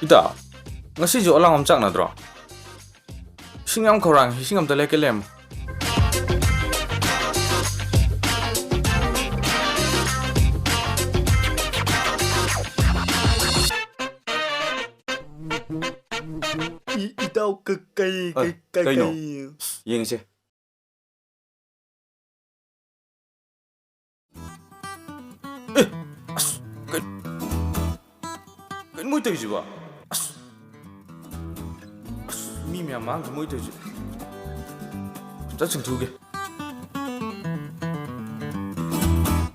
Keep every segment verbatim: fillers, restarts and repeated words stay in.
ꯏꯇꯥꯎ, ꯉꯁꯤꯁꯨ ꯑꯂꯥꯡ ꯑꯃ ꯆꯥꯛꯅꯗ꯭ꯔꯣ? ꯏꯁꯤꯡ ꯌꯥꯝ ꯈꯧꯔꯥꯡꯉꯤ, ꯏꯁꯤꯡ ꯑꯝꯇ ꯂꯩꯀꯦ ꯂꯩꯔꯝꯃꯣ꯫ ꯏ-, ꯏꯇꯥꯎ, ꯀ-, ꯀꯩ, ꯑ, ꯀꯩ, ꯀꯩ, ꯀꯩꯅꯣ? ꯀꯩ? ꯌꯦꯡꯉꯁꯦ꯫ ꯑꯦ, ꯑꯁ, ꯀꯩ-, ꯀꯩꯅꯣ ꯃꯣꯏ ꯇꯧꯔꯤꯁꯤꯕꯣ? ꯑꯁ, ꯑꯁ, ꯃꯤ ꯃꯌꯥꯝ ꯃꯥꯡꯗ ꯃꯣꯏ ꯇꯧꯔꯤꯁꯤ꯫ ꯑꯝꯇ ꯆꯤꯡꯊꯣꯛꯎꯒꯦ꯫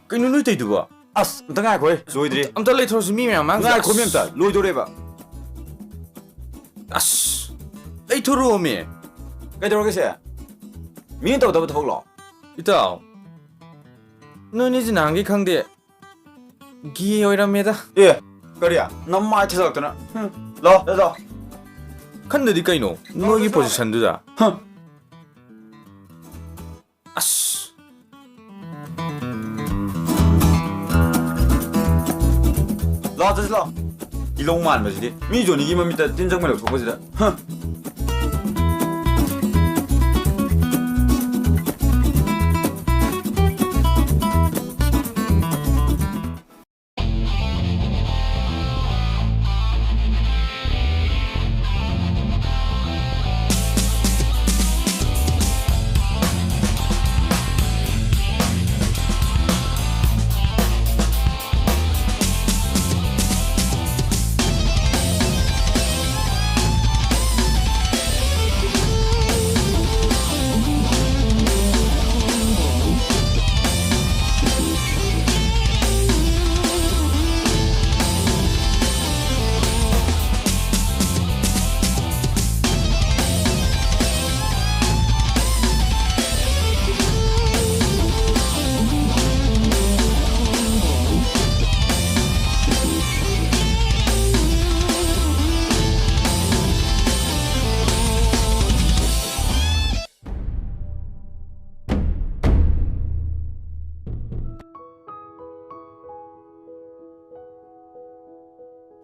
ꯀꯩꯅꯣ ꯅꯣꯏ ꯇꯧꯔꯤꯗꯨꯕꯣ? ꯑꯁ, ꯑꯝꯇ ꯉꯥꯏꯈꯣꯍꯦ, ꯂꯣꯏꯗ꯭ꯔꯤ꯫ ꯑꯝꯇ ꯂꯩꯊꯣꯔꯁꯤ, ꯃꯤ ꯃꯌꯥꯝ ꯃꯥꯡꯗ꯫ ꯉꯥꯏꯈꯣꯃꯤ ꯑꯝꯇ, ꯂꯣꯏꯗꯣꯔꯦꯕ꯫ ꯑꯁ, ꯂꯩꯊꯣꯔꯛꯑꯣꯃꯤ꯫ ꯀꯩꯗꯧꯔꯒꯦ ꯁꯦ? ꯃꯤꯅ ꯇꯧꯗꯕ ꯊꯕꯛꯂꯣ? ꯏꯇꯥꯎ, ꯅꯣꯏꯅꯤꯁꯤ ꯅꯍꯥꯟꯒꯩ ꯈꯪꯗꯦ꯫ ꯒꯦ ꯑꯣꯏꯔꯝꯃꯦꯗ꯫ ꯑꯦ, ꯀꯔꯤ? ꯅꯃꯥꯏ ꯊꯥꯖꯤꯜꯂꯛꯇꯅ꯫ ꯍꯨꯝ, ꯂꯥꯎ, ꯂꯥꯎ, ꯂꯥꯎ꯫ ꯈꯟꯗꯗꯤ ꯀꯩꯅꯣ? ꯅꯣꯏꯒꯤ ꯄꯣꯖꯤꯁꯟꯗꯨꯗ꯫ ꯍꯝ꯫ ꯑꯁ꯫ ꯂꯥꯎ, ꯆꯠꯁꯤ ꯂꯥꯎ꯫ ꯏꯂꯧ ꯃꯥꯟꯕꯁꯤꯗꯤ꯫ ꯃꯤ ꯖꯣꯅꯤꯒꯤ ꯃꯃꯤꯠꯇ ꯇꯤꯟ ꯆꯪꯕ ꯂꯧꯊꯣꯛꯄꯁꯤꯗ꯫ ꯍ꯫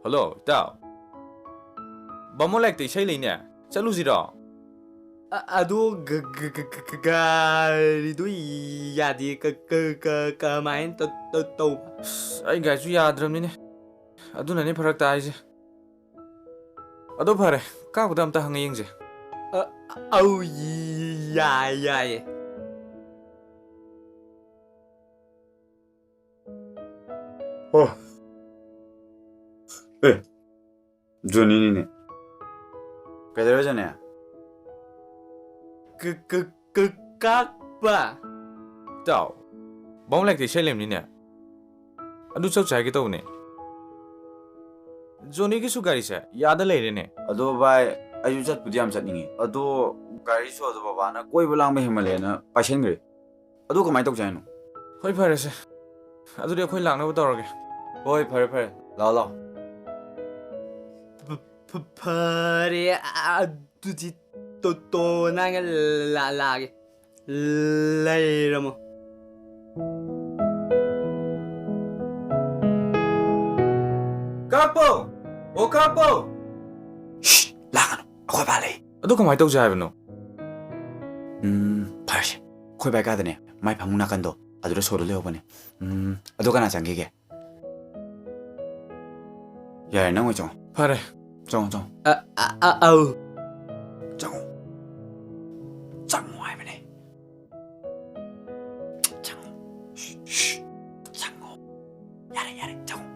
ꯍꯜꯂꯣ, ꯏꯇꯥꯎ꯫ ꯕꯥꯃꯣꯟ ꯂꯥꯏꯔꯤꯛꯇ ꯏꯁꯩ ꯂꯩꯅꯦ꯫ ꯆꯠꯂꯨꯁꯤꯔꯣ? ꯑ-, ꯑꯗꯣ ꯒ-, ꯒ-, ꯒ-, ꯒ-, ꯒꯥꯔꯤꯗꯣ ꯌꯥꯗꯦ꯫ ꯀ-, ꯀ-, ꯀ-, ꯀꯃꯥꯏꯅ ꯇ-, ꯇ-, ꯇꯧꯕ? ꯑꯁ, ꯑꯩ ꯒꯥꯔꯤꯁꯨ ꯌꯥꯗ꯭ꯔꯕꯅꯤꯅꯦ꯫ ꯑꯗꯨꯅꯅꯦ ꯐꯔꯛ ꯇꯥꯔꯤꯁꯦ꯫ ꯑꯗꯣ ꯐꯔꯦ, ꯀꯥꯞꯄꯗ ꯑꯝꯇ ꯍꯪꯉ ꯌꯦꯡꯁꯦ꯫ ꯑ-, ꯑꯧ, ꯌꯥꯏ, ꯌꯥꯏꯌꯦ꯫ ꯑꯣ꯫ ꯑꯦ, ꯖꯣꯅꯤꯅꯤꯅꯦ꯫ ꯀꯩꯗꯧꯔꯦ, ꯖꯣꯅꯤ? ꯀ-, ꯀ-, ꯀ-, ꯀꯥꯛꯄ꯫ ꯏꯇꯥꯎ, ꯕꯥꯃꯣꯟ ꯂꯥꯏꯔꯤꯛꯇ ꯏꯁꯩ ꯂꯩꯕꯅꯤꯅꯦ꯫ ꯑꯗꯨ ꯆꯧꯁꯦ ꯍꯥꯏꯒꯦ ꯇꯧꯕꯅꯦ꯫ ꯖꯣꯅꯤꯒꯤꯁꯨ ꯒꯥꯔꯤꯁꯦ ꯌꯥꯗ ꯂꯩꯔꯦꯅꯦ꯫ ꯑꯗꯣ ꯚꯥꯏ, ꯑꯩꯁꯨ ꯆꯠꯄꯨꯗꯤ ꯌꯥꯝ ꯆꯠꯅꯤꯡꯉꯤ꯫ ꯑꯗꯣ ꯒꯥꯔꯤꯁꯨ ꯑꯗꯣ ꯕꯕꯥꯅ ꯀꯣꯏꯕ ꯂꯥꯡꯕ ꯍꯦꯟꯃꯜꯂꯦꯅ ꯄꯥꯏꯁꯟꯈ꯭ꯔꯦ꯫ ꯑꯗꯨ ꯀꯃꯥꯏꯅ ꯇꯧꯁꯦ ꯍꯥꯏꯅꯣ? ꯍꯣꯏ, ꯐꯔꯦꯁꯦ꯫ ꯑꯗꯨꯗꯤ ꯑꯩꯈꯣꯏ ꯂꯥꯛꯅꯕ ꯇꯧꯔꯒꯦ꯫ ꯍꯣꯏ, ꯐꯔꯦ, ꯐꯔꯦ꯫ ꯂꯥꯛꯑꯣ, ꯂꯥꯛꯑꯣ꯫ ꯐ-, ꯐ-, ꯐꯔꯦ, ꯑ-, ꯑꯗꯨꯗꯤ ꯇꯣ-, ꯇꯣ, ꯅꯪꯒ ꯂꯥ-, ꯂꯥꯛꯑꯒꯦ꯫ ꯂꯩꯔꯝꯃꯣ꯫ ꯀꯥꯛꯄꯧ! ꯑꯣ, ꯀꯥꯛꯄꯧ! ꯁ꯭ꯁ! ꯂꯥꯡꯒꯅꯨ, ꯑꯩꯈꯣꯏ ꯕꯥ ꯂꯩ꯫ ꯑꯗꯨ ꯀꯃꯥꯏꯅ ꯇꯧꯁꯦ ꯍꯥꯏꯕꯅꯣ? ꯎꯝ, ꯐꯔꯁꯦ꯫ ꯑꯩꯈꯣꯏ ꯕꯥ ꯀꯥꯗꯅꯦ, ꯃꯥꯏ ꯐꯃꯨꯡ ꯅꯥꯀꯟꯗꯣ, ꯑꯗꯨꯗ ꯁꯣꯗꯣ ꯂꯩꯍꯧꯕꯅꯦ꯫ ꯎꯝ, ꯑꯗꯣ ꯀꯅꯥ ꯆꯪꯈꯤꯒꯦ? ꯌꯥꯔꯦ, ꯅꯪ ꯑꯣꯏ ꯆꯪꯉꯣ꯫ ꯐꯔꯦ꯫ ꯆꯪꯉꯣ, ꯆꯪꯉꯣ꯫ ꯑ, ꯑ, ꯑ, ꯑꯧ꯫ ꯆꯪꯉꯣ꯫ ꯆꯪꯉꯣ ꯍꯥꯏꯕꯅꯦ꯫ ꯆꯪꯉꯣ꯫ ꯁ꯭ꯁ, ꯁ꯭ꯁ꯫ ꯆꯪꯉꯣ꯫ ꯌꯥꯔꯦ, ꯌꯥꯔꯦ, ꯆꯪꯉꯣ꯫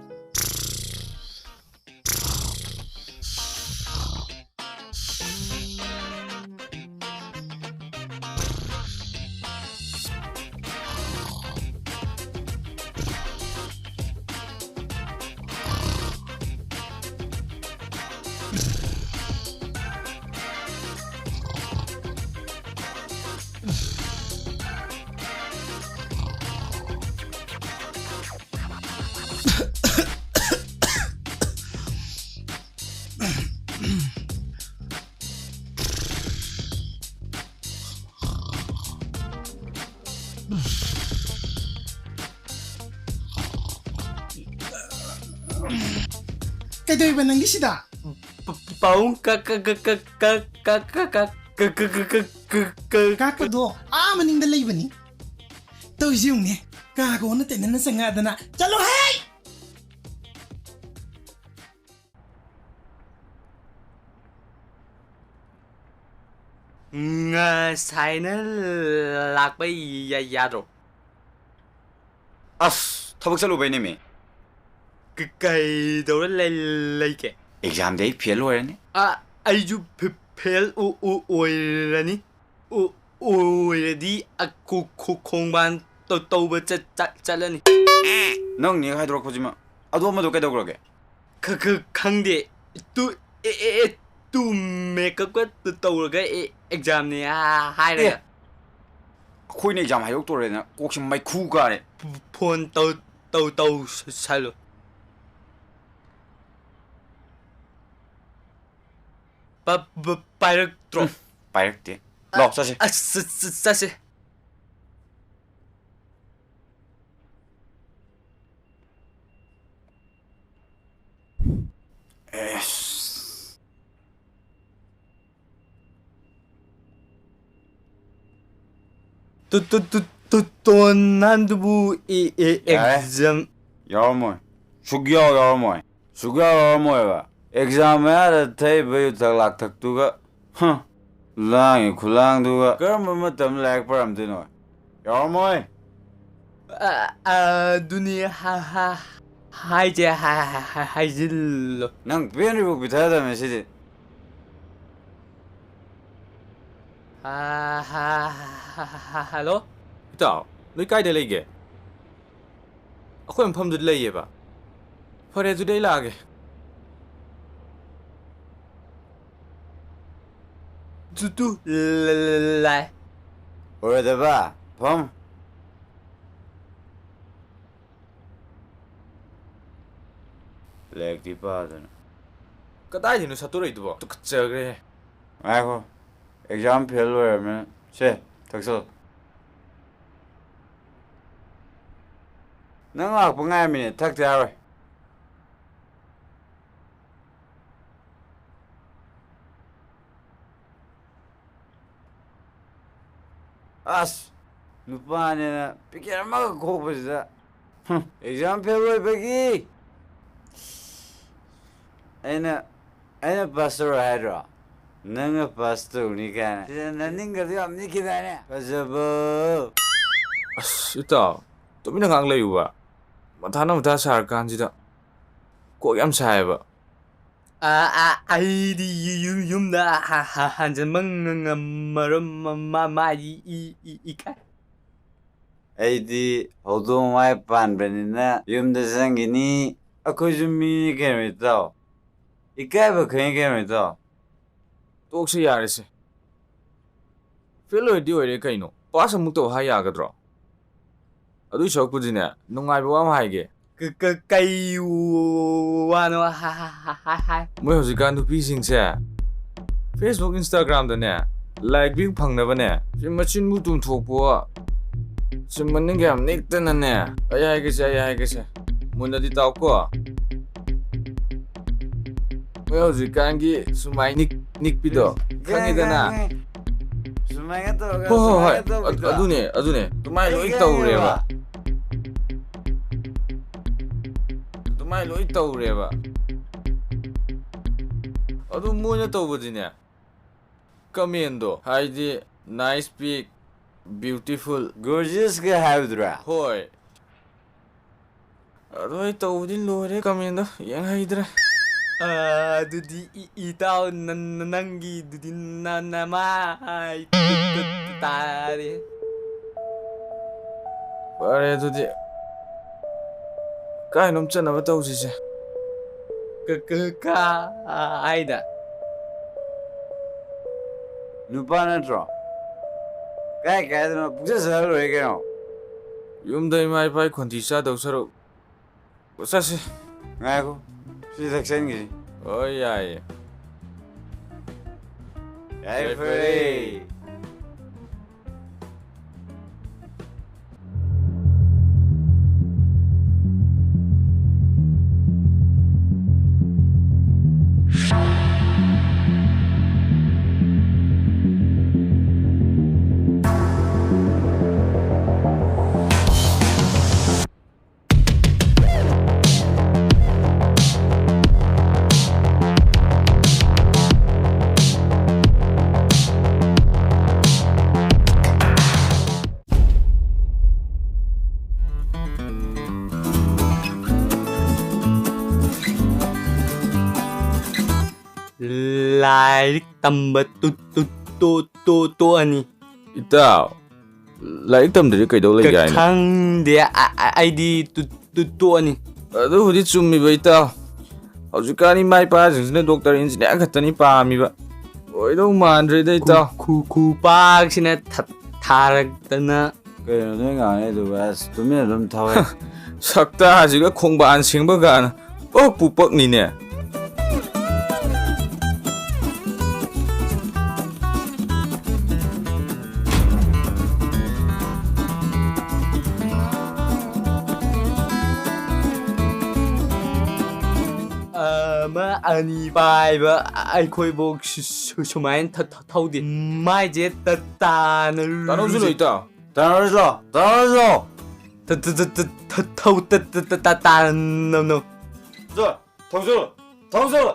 ꯀꯩꯗꯧꯔꯤꯕ ꯅꯪꯒꯤꯁꯤꯗ? ꯄ-, ꯄ-, ꯄꯥꯎꯡ ꯀ- ꯀ- ꯀ- ꯀ- ꯀ- ꯀ- ꯀ- ꯀ- ꯀ- ꯀ- ꯀ- ꯀ- ꯀ- ꯀ- ꯀ- ꯀꯥꯛꯄꯗꯣ ꯑꯥ ꯃꯅꯤꯡꯗ ꯂꯩꯕꯅꯤ꯫ ꯇꯧꯔꯤꯁꯤ ꯌꯦꯡꯉꯨꯅꯦ, ꯀꯥꯒꯣꯅ ꯇꯦꯟꯗꯅ ꯆꯪꯉꯛꯑꯗꯅ꯫ ꯆꯠꯂꯣ ꯍꯦ! ꯉꯁꯥꯏꯅ ꯂꯥꯛꯄ ꯌꯥ- ꯌꯥꯗ꯭ꯔꯣ? ꯑꯁ, ꯊꯕꯛ ꯆꯠꯂꯨꯕꯩꯅꯦꯃꯤ꯫ ꯀ- ꯀꯩꯗꯧꯔ ꯂꯩ- ꯂꯩꯒꯦ? ꯑꯦꯛꯖꯥꯝꯗꯤ ꯑꯩ ꯐꯦꯜ ꯑꯣꯏꯔꯅꯤ꯫ ꯑ, ꯑꯩꯁꯨ ꯐꯦ- ꯐꯦꯜ ꯑꯣ- ꯑꯣ- ꯑꯣꯏꯔꯅꯤ꯫ ꯑꯣ- ꯑꯣꯏꯔꯗꯤ ꯑ- ꯈꯣ- ꯈꯣ- ꯈꯣꯡꯕꯥꯟ ꯇꯧ- ꯇꯧꯕ ꯆꯠ- ꯆꯠ- ꯆꯠꯂꯅꯤ꯫ ꯅꯪ ꯅꯦꯛ ꯍꯥꯏꯗꯣꯔꯛꯄꯁꯤꯃ꯫ ꯑꯗꯣ ꯑꯃꯗꯣ ꯀꯩꯗꯧꯈ꯭ꯔꯒꯦ? ꯈ- ꯈ- ꯈꯪꯗꯦ꯫ ꯇꯨ ꯑꯦ- ꯑꯦ- ꯑꯦ, ꯇꯨ ꯃꯦꯀꯞꯀ ꯇꯧꯔꯒ ꯑꯦ- ꯑꯦꯛꯖꯥꯝꯅꯦ ꯍꯥꯏꯔꯒ꯫ ꯑꯦ, ꯑꯩꯈꯣꯏꯅ ꯑꯦꯛꯖꯥꯝ ꯍꯥꯏꯗꯣꯛꯇꯣꯔꯦꯅ ꯀꯣꯛꯁꯦ ꯃꯩꯈꯨ ꯀꯥꯔꯦ꯫ ꯐꯣꯟ ꯇꯧ ꯇꯧ ꯇꯧ ꯁ- ꯁꯜꯂꯨ꯫ ꯄ- ꯄ- ꯄꯥꯏꯔꯛꯇ꯭ꯔꯣ? ꯎꯝ, ꯄꯥꯏꯔꯛꯇꯦ꯫ ꯂꯥꯛꯑꯣ, ꯆꯠꯁꯦ꯫ ꯑꯁ, ꯆ- ꯆ- ꯆꯠꯁꯦ꯫ ꯑꯦꯁ꯫ ꯇꯨ- ꯇꯨ- ꯇꯨ- ꯇꯨ- ꯇꯣꯟ ꯅꯍꯥꯟꯗꯨꯕꯨ ꯑꯦ- ꯑꯦ- ꯌꯥꯔꯦ꯫ ꯑꯦꯛꯖꯥꯝ ꯌꯥꯎꯔꯝꯃꯣꯏ꯫ ꯁꯨꯛꯌꯥꯎ ꯌꯥꯎꯔꯝꯃꯣꯏ꯫ ꯁꯨꯛꯌꯥꯎ ꯌꯥꯎꯔꯝꯃꯣꯏꯕ꯫ ꯑꯦꯛꯖꯥꯝ ꯃꯌꯥꯗ ꯊꯛꯏꯕ ꯌꯨꯊꯛ ꯂꯥꯛꯊꯛꯇꯨꯒ, ꯍ, ꯂꯥꯡꯉꯤ ꯈꯨꯂꯥꯡꯗꯨꯒ ꯀꯔꯝꯕ ꯃꯇꯝꯗ ꯂꯥꯏꯔꯤꯛ ꯄꯥꯔꯝꯗꯣꯏꯅꯣ? ꯌꯥꯎꯔꯝꯃꯣꯏ꯫ ꯑ- ꯑꯗꯨꯅꯤ ꯍ- ꯍ- ꯍꯥꯏꯁꯦ꯫ ꯍ- ꯍ- ꯍ- ꯍꯥꯏꯖꯤꯜꯂꯣ꯫ ꯅꯪ ꯄꯦꯟꯗ꯭ꯔꯤꯐꯥꯎ ꯄꯤꯊꯗꯕꯅꯤ ꯁꯤꯗꯤ꯫ ꯑ, ꯍ- ꯍ- ꯍ- ꯍ- ꯍꯜꯂꯣ? ꯏꯇꯥꯎ, ꯅꯣꯏ ꯀꯥꯏꯗ ꯂꯩꯒꯦ? ꯑꯩꯈꯣꯏ ꯃꯐꯝꯗꯨꯗ ꯂꯩꯌꯦꯕ꯫ ꯐꯔꯦ, ꯑꯗꯨꯗꯤ ꯑꯩ ꯂꯥꯛꯑꯒꯦ꯫ ꯇꯨ- ꯇꯨ ꯂ- ꯂ- ꯂ- ꯂꯥꯏ꯫ ꯑꯣꯏꯔꯣꯏꯗꯕ, ꯐꯝ꯫ ꯂꯥꯏꯔꯤꯛꯇꯤ ꯄꯥꯗꯅ꯫ ꯀꯗꯥꯏꯗꯩꯅꯣ ꯁꯠꯇꯣꯔꯛꯏꯗꯨꯕꯣ? ꯇꯨꯀꯠꯆꯈ꯭ꯔꯦ꯫ ꯉꯥꯏꯈꯣ, ꯑꯦꯛꯖꯥꯝ ꯐꯦꯜ ꯑꯣꯏꯔꯕꯅꯤꯅ꯫ ꯁꯦ, ꯊꯛꯆꯜꯂꯣ꯫ ꯅꯪ ꯂꯥꯛꯄ ꯉꯥꯏꯔꯝꯃꯤꯅꯦ, ꯊꯛꯇ ꯌꯥꯔꯣꯏ꯫ ꯑꯁ, ꯅꯨꯄꯥꯅꯦꯅ ꯄꯤꯀꯦꯠ ꯑꯃꯒ ꯈꯣꯛꯄꯁꯤꯗ, ꯍꯨꯝ, ꯑꯦꯛꯖꯥꯝ ꯐꯦꯜ ꯑꯣꯏꯕꯒꯤ ꯑꯩꯅ, ꯑꯩꯅ ꯄꯥꯁ ꯇꯧꯔꯣ ꯍꯥꯏꯗ꯭ꯔꯣ? ꯅꯪꯅ ꯄꯥꯁ ꯇꯧꯅꯤ ꯀꯥꯏꯅ꯫ ꯁꯤꯗ ꯅꯅꯤꯡꯒꯗꯤ ꯌꯥꯝ ꯅꯤꯛꯈꯤꯗꯥꯏꯅꯦ? ꯐꯖꯕ꯫ ꯑꯁ, ꯏꯇꯥꯎ, ꯇꯨꯃꯤꯟꯅ ꯉꯥꯡ ꯂꯩꯌꯨꯕ꯫ ꯃꯊꯥꯅ ꯃꯊꯥ ꯁꯥꯔꯀꯥꯟꯁꯤꯗ ꯀꯣꯛ ꯌꯥꯝ ꯁꯥꯏꯌꯦꯕ꯫ ꯑ, ꯑ, ꯑꯩꯗꯤ ꯌꯨ-, ꯌꯨ-, ꯌꯨꯝꯗ ꯍ-, ꯍ-, ꯍꯟꯖꯟꯕ ꯉ-, ꯉꯝꯃꯔꯣꯏ꯫ ꯃ-, ꯃ-, ꯃꯥꯏ ꯏ-, ꯏ-, ꯏ-, ꯏꯀꯥꯏ꯫ ꯑꯩꯗꯤ ꯍꯧꯗꯣꯡ ꯃꯥꯏ ꯄꯥꯟꯕꯅꯤꯅ ꯌꯨꯝꯗ ꯆꯪꯈꯤꯅꯤ꯫ ꯑꯩꯈꯣꯏꯁꯨ ꯃꯤꯅꯤ ꯀꯩꯅꯣ, ꯏꯇꯥꯎ꯫ ꯏꯀꯥꯏꯕ ꯈꯪꯉꯤ ꯀꯩꯅꯣ, ꯏꯇꯥꯎ꯫ ꯇꯣꯛꯁꯤ ꯌꯥꯔꯦꯁꯦ꯫ ꯐꯦꯜ ꯑꯣꯏꯔꯗꯤ ꯑꯣꯏꯔꯦ ꯀꯩꯅꯣ, ꯄꯥꯁ ꯑꯃꯨꯛ ꯇꯧ ꯍꯥꯏ ꯌꯥꯒꯗ꯭ꯔꯣ? ꯑꯗꯨꯏ ꯁꯔꯨꯛꯄꯨꯗꯤꯅꯦ, ꯅꯨꯡꯉꯥꯏꯕ ꯋꯥ ꯑꯃ ꯍꯥꯏꯒꯦ꯫ ꯀ-, ꯀ-, ꯀꯩ ꯋꯥꯅꯣ? ꯍꯥ-, ꯍꯥ-, ꯍꯥ-, ꯍꯥ-, ꯍꯥꯏ꯫ ꯃꯣꯏ ꯍꯧꯖꯤꯛꯀꯥꯟ ꯅꯨꯄꯤꯁꯤꯡꯁꯦ Facebook, Instagramꯗꯅꯦ ꯂꯥꯏꯛ ꯚ꯭ꯌꯨ ꯐꯪꯅꯕꯅꯦ ꯁꯤ ꯃꯆꯤꯟꯕꯨ ꯇꯨꯝꯊꯣꯛꯄ, ꯁꯤ ꯃꯅꯤꯡꯒ ꯌꯥꯝ ꯅꯤꯛꯇꯅꯅꯦ꯫ ꯑꯩ ꯍꯥꯏꯒꯦꯁꯦ, ꯑꯩ ꯍꯥꯏꯒꯦꯁꯦ, ꯃꯨꯟꯅꯗꯤ ꯇꯥꯎꯀꯣ꯫ ꯃꯣꯏ ꯍꯧꯖꯤꯛꯀꯥꯟꯒꯤ ꯁꯨꯃꯥꯏ ꯅꯤꯛ-, ꯅꯤꯛꯄꯤꯗꯣ ꯈꯪꯉꯦ, ꯈꯪꯉꯤꯗꯅ? ꯈꯪꯉꯦ꯫ ꯁꯨꯃꯥꯏꯅ ꯇꯧꯔꯒ, ꯍꯣꯏ, ꯍꯣꯏ, ꯍꯣꯏ꯫ ꯁꯨꯃꯥꯏꯅ ꯇꯧꯕꯤꯗꯣ꯫ ꯑꯗꯨꯅꯦ, ꯑꯗꯨꯅꯦ꯫ ꯑꯗꯨꯃꯥꯏꯅ ꯑꯩ ꯂꯣꯏ ꯈꯪꯉꯦꯕ꯫ ꯇꯧꯔꯦꯕ꯫ ꯑꯗꯨꯃꯥꯏꯅ ꯂꯣꯏ ꯇꯧꯔꯦꯕ꯫ ꯑꯗꯨ ꯃꯣꯏꯅ ꯇꯧꯕꯗꯤꯅꯦ, ꯀꯃꯦꯟꯗꯣ, ꯍꯥꯏꯗꯤ nice pic, beautiful, gorgeousꯀ ꯍꯥꯏꯕꯗꯨꯔꯥ? ꯍꯣꯏ꯫ ꯑꯗꯣ ꯑꯩ ꯇꯧꯕꯗꯤ ꯂꯣꯏꯔꯦ, ꯀꯃꯦꯟꯗꯣ ꯌꯦꯡ ꯍꯩꯇ꯭ꯔꯦ꯫ ꯑ, ꯑꯗꯨꯗꯤ ꯏ-, ꯏꯇꯥꯎ ꯅ-, ꯅ-, ꯅꯪꯒꯤꯗꯨꯗꯤ ꯅ-, ꯅꯃꯥꯏ ꯇꯥꯔꯦ꯫ ꯐꯔꯦ ꯑꯗꯨꯗꯤ꯫ ꯀꯥꯏꯅꯣꯝ ꯆꯠꯅꯕ ꯇꯧꯁꯤꯁꯦ꯫ ꯀ-, ꯀ-, ꯀꯥꯏꯗ? ꯅꯨꯄꯥ ꯅꯠꯇ꯭ꯔꯣ? ꯀꯥꯏ ꯀꯥꯏꯗꯅꯣ ꯄꯨꯡꯆꯠ ꯆꯠꯂ ꯂꯣꯏꯔꯦ ꯀꯩꯅꯣ꯫ ꯌꯨꯝꯗ ꯏꯃꯥ ꯏꯄꯥꯒꯤ ꯈꯣꯟꯊꯤ ꯆꯥꯗꯧ ꯁꯔꯨꯛ ꯆꯠꯁꯤ꯫ ꯉꯥꯏꯈꯣ, ꯁꯤ ꯊꯛꯆꯟꯈꯤꯁꯤ꯫ ꯍꯣꯏ, ꯌꯥꯏꯌꯦ꯫ ꯌꯥꯏꯐꯔꯦ꯫ ꯂꯥꯏꯔꯤꯛ ꯇꯝꯕ ꯇꯨ-, ꯇꯨ-, ꯇꯣ-, ꯇꯣ-, ꯇꯣꯛꯑꯅꯤ꯫ ꯏꯇꯥꯎ, ꯂꯥꯏꯔꯤꯛ ꯇꯝꯗ꯭ꯔꯗꯤ ꯀꯩꯗꯧ ꯂꯩꯒꯦ ꯍꯥꯏꯅꯣ? ꯈꯪꯗꯦ, ꯑ-, ꯑ-, ꯑꯩꯗꯤ ꯇꯨ-, ꯇꯨ-, ꯇꯣꯛꯑꯅꯤ꯫ ꯑꯗꯨꯕꯨꯗꯤ ꯆꯨꯝꯃꯤꯕ, ꯏꯇꯥꯎ꯫ ꯍꯧꯖꯤꯛꯀꯥꯟ ꯏꯃꯥ ꯏꯄꯥꯁꯤꯡꯁꯤꯅ ꯗꯣꯛꯇꯔ, ꯏꯟꯖꯤꯅꯤꯌꯥꯔ ꯈꯛꯇꯅꯤ ꯄꯥꯝꯃꯤꯕ꯫ ꯑꯣꯏꯗꯧ ꯃꯥꯟꯗ꯭ꯔꯦꯗ, ꯏꯇꯥꯎ꯫ ꯈꯨ-, ꯈꯨ-, ꯈꯨꯄꯥꯛꯁꯤꯅ ꯊ-, ꯊꯥꯔꯛꯇꯅ꯫ ꯀꯩꯅꯣ ꯅꯣꯏ ꯉꯥꯡꯉꯤꯗꯨꯕꯨ? ꯑꯁ, ꯇꯨꯃꯤꯟꯅ ꯑꯗꯨꯝ ꯊꯧꯍꯦ꯫ ꯁꯛꯇꯥꯁꯤꯒ ꯈꯣꯡꯕꯥꯟ ꯁꯦꯡꯕ ꯒꯥꯅ ꯄꯛꯄꯨ ꯄꯛꯅꯤꯅꯦ꯫ ꯑꯃ ꯑꯅꯤ ꯄꯥꯏꯕ ꯑꯩꯈꯣꯏꯕꯨ ꯁꯨ-, ꯁꯨ-, ꯁꯨꯃꯥꯏꯅ ꯊ-, ꯊ-, ꯊꯧꯗꯦ꯫ ꯃꯥꯏꯁꯦ ꯇ-, ꯇꯥꯅ ꯇꯥꯅꯧꯁꯨ ꯂꯨꯖꯩ꯫ ꯂꯣꯏ ꯇꯥꯎ꯫ ꯇꯥꯅꯧꯁꯨ ꯂꯣ, ꯇꯥꯅꯧꯁꯨ ꯂꯣ꯫ ꯇ-, ꯇ-, ꯇ-, ꯇ-, ꯊ-, ꯊꯧ-, ꯇ-, ꯇ-, ꯇ-, ꯇ-, ꯇꯥꯅꯧ꯫ ꯖꯣ, ꯊꯧꯁꯨ ꯂꯣ, ꯊꯧꯁꯨ ꯂꯣ꯫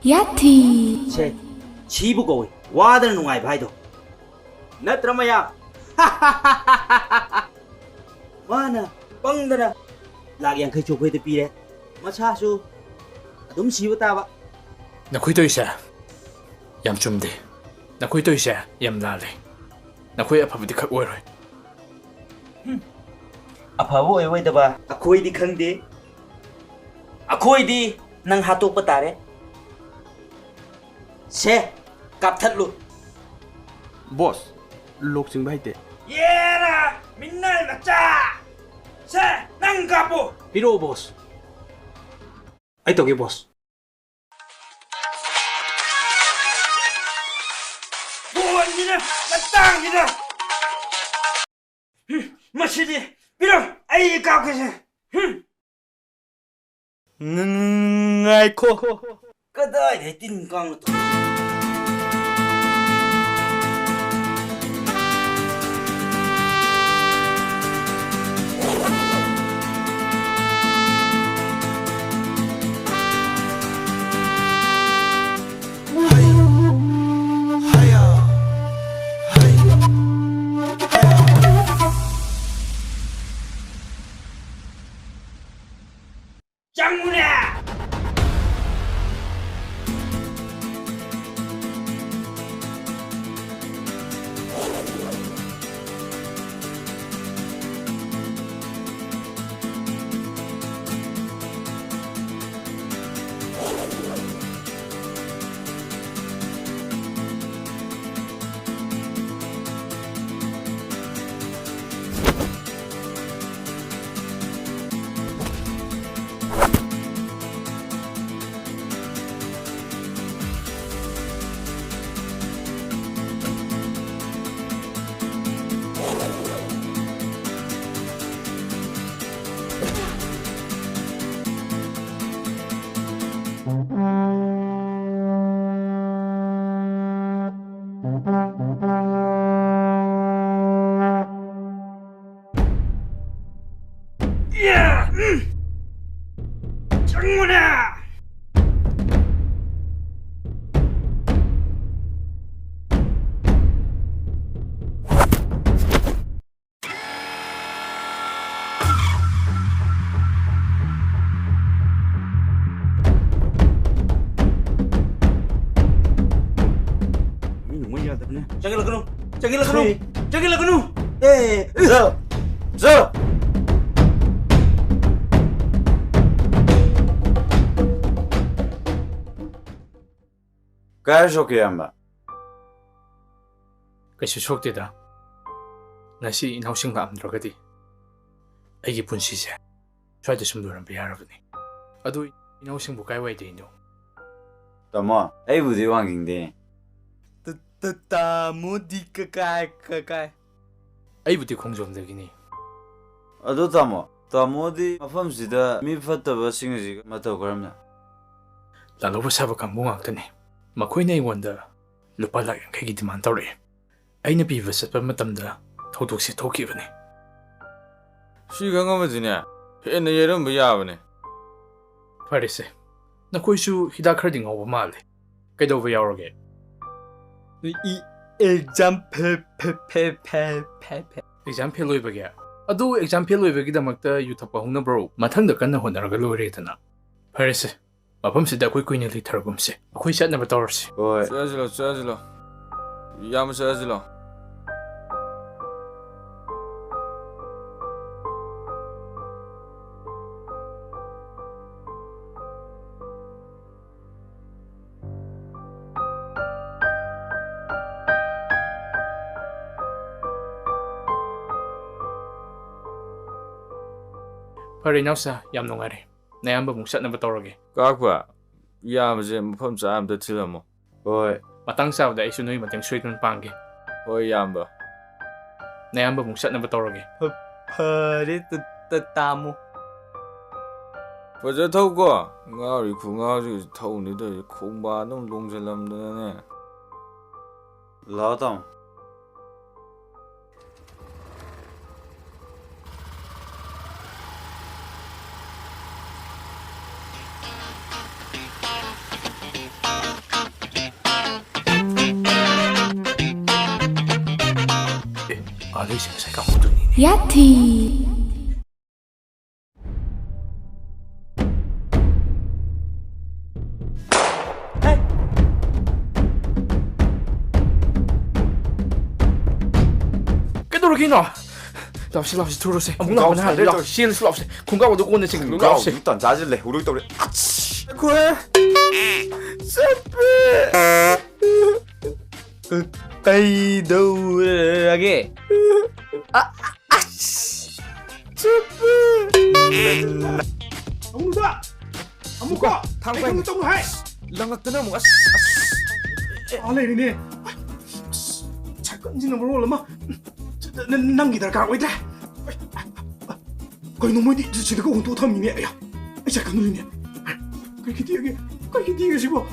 ꯌꯥꯊꯤ꯫ ꯁꯦ, ꯁꯤꯕꯨ ꯀꯧꯏ ꯋꯥꯗꯅ ꯅꯨꯡꯉꯥꯏꯕ ꯍꯥꯏꯗꯣ꯫ ꯅꯠꯇ꯭ꯔ ꯃꯌꯥꯝ? ꯃꯥꯅ ꯄꯪꯗꯅ ꯂꯥꯛ ꯌꯥꯡꯈꯩꯁꯨ ꯑꯩꯈꯣꯏꯗ ꯄꯤꯔꯦ꯫ ꯃꯁꯥꯁꯨ ꯑꯗꯨꯝ ꯁꯤꯕ ꯇꯥꯕ꯫ ꯅꯈꯣꯏ ꯇꯧꯔꯤꯁꯦ ꯌꯥꯝ ꯆꯨꯝꯗꯦ꯫ ꯅꯈꯣꯏ ꯇꯧꯔꯤꯁꯦ ꯌꯥꯝ ꯂꯥꯜꯂꯦ꯫ ꯅꯈꯣꯏ ꯑꯐꯕꯗꯤ ꯈꯛ ꯑꯣꯏꯔꯣꯏ꯫ ꯍꯨꯝ꯫ ꯑꯐꯕ ꯑꯣꯏꯔꯣꯏꯗꯕ ꯑꯩꯈꯣꯏꯗꯤ ꯈꯪꯗꯦ꯫ ꯑꯩꯈꯣꯏꯗꯤ ꯅꯪ ꯍꯥꯠꯇꯣꯛꯄ ꯇꯥꯔꯦ꯫ ꯁꯦ, ꯀꯥꯞꯊꯠꯂꯨ꯫ ꯕꯣꯁ, ꯂꯣꯛ ꯆꯤꯡꯕ ꯍꯩꯇꯦ꯫ ꯌꯦꯔꯥ, ꯃꯤꯅꯥꯏ ꯃꯆꯥ! ꯁꯦ, ꯅꯪ ꯀꯥꯞꯄꯨ! ꯄꯤꯔꯛꯑꯣ, ꯕꯣꯁ꯫ ꯑꯩ ꯇꯧꯒꯦ, ꯕꯣꯁ꯫ ꯕꯣꯟꯁꯤꯅ ꯃꯇꯥꯡꯁꯤꯗ ꯃꯁꯤꯗꯤ ꯄꯤꯔꯝ, ꯑꯩ ꯀꯥꯞꯀꯦꯁꯦ꯫ ꯍꯨꯝ꯫ ꯉ-, ꯉ-, ꯉꯥꯏꯈꯣ꯫ ꯀꯗꯥꯏꯗꯩ ꯇꯤꯟ ꯀꯥꯡꯅ ꯊꯣꯛꯂꯛꯏ? ꯆꯪꯉꯨꯅꯦ! ꯆꯪꯉꯨꯅꯦ! ꯃꯤ ꯅꯨꯡꯉꯥꯏ ꯌꯥꯗꯕꯅꯦ꯫ ꯆꯪꯁꯤꯜꯂꯛꯀꯅꯨ! ꯆꯪꯁꯤꯜꯂꯛꯀꯅꯨ! ꯁꯤ꯫ ꯆꯪꯁꯤꯜꯂꯛꯀꯅꯨ! ꯑꯦ! ꯁꯔ! ꯁꯔ! ꯀꯥꯏ ꯁꯣꯛꯀꯦ, ꯏꯌꯥꯝꯕ? ꯀꯩꯁꯨ ꯁꯣꯛꯇꯦꯗ꯫ ꯉꯁꯤ ꯏꯅꯥꯎꯁꯤꯡ ꯂꯥꯛꯑꯝꯗ꯭ꯔꯒꯗꯤ ꯑꯩꯒꯤ ꯄꯨꯟꯁꯤꯁꯦ ꯁ꯭ꯋꯥꯏꯗ ꯁꯨꯝ ꯂꯣꯏꯔꯝꯕ ꯌꯥꯔꯕꯅꯤ꯫ ꯑꯗꯨ ꯏꯅꯥꯎꯁꯤꯡꯕꯨ ꯀꯥꯏꯋꯥꯏꯗꯩꯅꯣ? ꯇꯥꯃꯣ, ꯑꯩꯕꯨꯗꯤ ꯋꯥꯡꯖꯤꯡꯗꯩꯅꯦ꯫ ꯇ-, ꯇ-, ꯇꯥꯃꯣꯗꯤ ꯀ-, ꯀꯥꯏ, ꯀ-, ꯀꯥꯏ? ꯑꯩꯕꯨꯗꯤ ꯈꯣꯡꯖꯣꯝꯗꯒꯤꯅꯤ꯫ ꯑꯗꯣ ꯇꯥꯃꯣ, ꯇꯥꯃꯣꯗꯤ ꯃꯐꯝꯁꯤꯗ ꯃꯤ ꯐꯠꯇꯕꯁꯤꯡ ꯑꯁꯤꯒ ꯃꯇꯧ ꯀꯔꯝꯅ? ꯂꯥꯜꯍꯧꯕ ꯁꯥꯕ ꯀꯥꯡꯕꯨ ꯉꯥꯛꯇꯅꯤ꯫ ꯃꯈꯣꯏꯅ ꯑꯩꯉꯣꯟꯗ ꯂꯨꯄꯥ ꯂꯥꯈ ꯌꯥꯡꯈꯩꯒꯤ demand ꯇꯧꯔꯛꯑꯦ꯫ ꯑꯩꯅ ꯄꯤꯕ ꯆꯠꯄ ꯃꯇꯝꯗ ꯊꯧꯗꯣꯛꯁꯦ ꯊꯣꯛꯈꯤꯕꯅꯤ꯫ ꯁꯤ ꯈꯪꯉꯝꯃꯗꯤꯅꯦ, ꯍꯦꯟꯅ ꯌꯩꯔꯝꯕ ꯌꯥꯕꯅꯦ꯫ ꯐꯔꯦꯁꯦ, ꯅꯈꯣꯏꯁꯨ ꯍꯤꯗꯥꯛ ꯈꯔꯗꯤ ꯉꯥꯎꯕ ꯃꯥꯜꯂꯦ꯫ ꯀꯩꯗꯧꯕ ꯌꯥꯎꯔꯒꯦ? E-, exam fail, fail, fail, fail, fail, fail꯫ Exam fail ꯑꯣꯏꯕꯒꯤ? ꯑꯗꯨ exam fail ꯑꯣꯏꯕꯒꯤꯗꯃꯛꯇ ꯌꯨ ꯊꯛꯄ ꯍꯧꯅꯕ꯭ꯔꯣ? ꯃꯊꯪꯗ ꯀꯟꯅ ꯍꯣꯠꯅꯔꯒ ꯂꯣꯏꯔꯦꯗꯅ꯫ ꯐꯔꯦꯁꯦ, ꯃꯐꯝꯁꯤꯗ ꯑꯩꯈꯣꯏ ꯀꯨꯏꯅ ꯂꯩꯊꯔꯒꯨꯝꯁꯦ꯫ ꯑꯩꯈꯣꯏ ꯆꯠꯅꯕ ꯇꯧꯔꯁꯤ꯫ ꯍꯣꯏ꯫ ꯆꯠꯂꯁꯤ ꯂꯥꯎ, ꯆꯠꯂꯁꯤ ꯂꯥꯎ꯫ ꯏꯌꯥꯝꯕ, ꯆꯠꯂꯁꯤ ꯂꯥꯎ꯫ ꯐꯔꯦ ꯏꯅꯥꯎꯁꯥ, ꯌꯥꯝ ꯅꯨꯡꯉꯥꯏꯔꯦ꯫ ꯅꯌꯥꯝꯕ ꯑꯃꯨꯛ ꯆꯠꯅꯕ ꯇꯧꯔꯒꯦ꯫ ꯀꯥꯛꯄ, ꯏꯌꯥꯝꯕꯁꯦ ꯃꯐꯝ ꯆꯥ ꯑꯝꯇ ꯊꯤꯜꯂꯝꯃꯣ꯫ ꯍꯣꯏ꯫ ꯃꯇꯥꯡ ꯆꯥꯕꯗ ꯑꯩꯁꯨ ꯅꯣꯏ ꯃꯇꯦꯡ ꯁꯣꯏꯗꯅ ꯄꯥꯡꯒꯦ꯫ ꯍꯣꯏ, ꯏꯌꯥꯝꯕ꯫ ꯅꯌꯥꯝꯕ ꯑꯃꯨꯛ ꯆꯠꯅꯕ ꯇꯧꯔꯒꯦ꯫ ꯐ-, ꯐꯔꯦ, ꯇ-, ꯇ-, ꯇꯥꯃꯣ꯫ ꯐꯖ ꯊꯧꯀꯣ꯫ ꯉꯥꯎꯔꯤ ꯈꯨꯉꯥꯎꯁꯤꯒ ꯊꯧꯅꯤ ꯇꯧꯔꯤꯁꯦ, ꯈꯣꯡꯕꯥꯟꯗ ꯑꯃꯨꯛ ꯂꯣꯡꯁꯤꯜꯂꯝꯗꯅꯅꯦ꯫ ꯂꯥꯛꯑꯣ, ꯇꯥꯃꯣ꯫ ꯑꯦ, ꯑꯥ ꯂꯩꯁꯦ ꯉꯁꯥꯏ ꯀꯥꯡꯕꯨꯗꯨꯅꯤꯅꯦ꯫ ꯌꯥꯊꯤ꯫ ꯀꯩꯗꯧꯔꯒꯦꯅꯣ? ꯂꯥꯎꯁꯤ, ꯂꯥꯎꯁꯤ, ꯊꯨꯔꯁꯤ꯫ ꯑꯃꯨꯛ ꯈꯣꯡꯒ꯭ꯔꯥꯎ ꯂꯥꯎꯕꯅ ꯍꯥꯜꯂꯦ, ꯁꯤꯗ ꯂꯥꯎꯁꯤ, ꯆꯦꯜꯂꯁꯤ, ꯂꯥꯎꯁꯤ꯫ ꯈꯣꯡꯒ꯭ꯔꯥꯎ ꯑꯗꯨ ꯀꯣꯟꯅ ꯆꯤꯡ ꯈꯣꯡꯒ꯭ꯔꯥꯎ ꯂꯥꯎꯁꯤ꯫ ꯑꯗꯨ ꯇꯟꯖꯥꯁꯤꯗ ꯂꯩꯍꯧꯔꯣꯏ ꯇꯧꯔꯦ꯫ ꯑꯁ! ꯑꯩꯈꯣꯏ! ꯆꯠꯄꯤ! ꯀ-, ꯀꯩꯗꯧꯔꯒꯦ? ꯑ-, ꯑꯁ! ꯆꯠꯄꯤ! ꯑꯃꯨꯛꯇ! ꯑꯃꯨꯛꯀ! ꯊꯥꯡ ꯑꯩ ꯄꯥꯏꯅꯤ꯫ ꯈꯪꯅ ꯇꯧꯅꯨ ꯍꯥꯏ! ꯂꯪꯉꯛꯇꯅ ꯑꯃꯨꯛ, ꯑꯁ! ꯑꯁ! ꯑꯥ ꯂꯩꯔꯤꯅꯦ꯫ ꯑꯁ! ꯁꯥꯏꯀꯜꯁꯤꯅ ꯃꯔꯣꯜ ꯑꯃ! ꯅ-, ꯅꯪꯒꯤ ꯗꯔꯀꯥꯔ ꯑꯣꯏꯗ꯭ꯔꯦ꯫ ꯀꯩꯅꯣ ꯃꯣꯏꯗꯤ ꯁꯤꯗꯒ ꯍꯨꯟꯇꯣꯛ ꯊꯝꯃꯤꯅꯦ꯫ ꯑꯌꯥ, ꯑꯩ ꯆꯠꯀꯗꯣꯔꯤꯅꯦ꯫ ꯀꯩ ꯈꯦꯇꯤꯒꯦ? ꯀꯩ ꯈꯦꯇꯤꯒꯦ ꯁꯤꯕꯣ?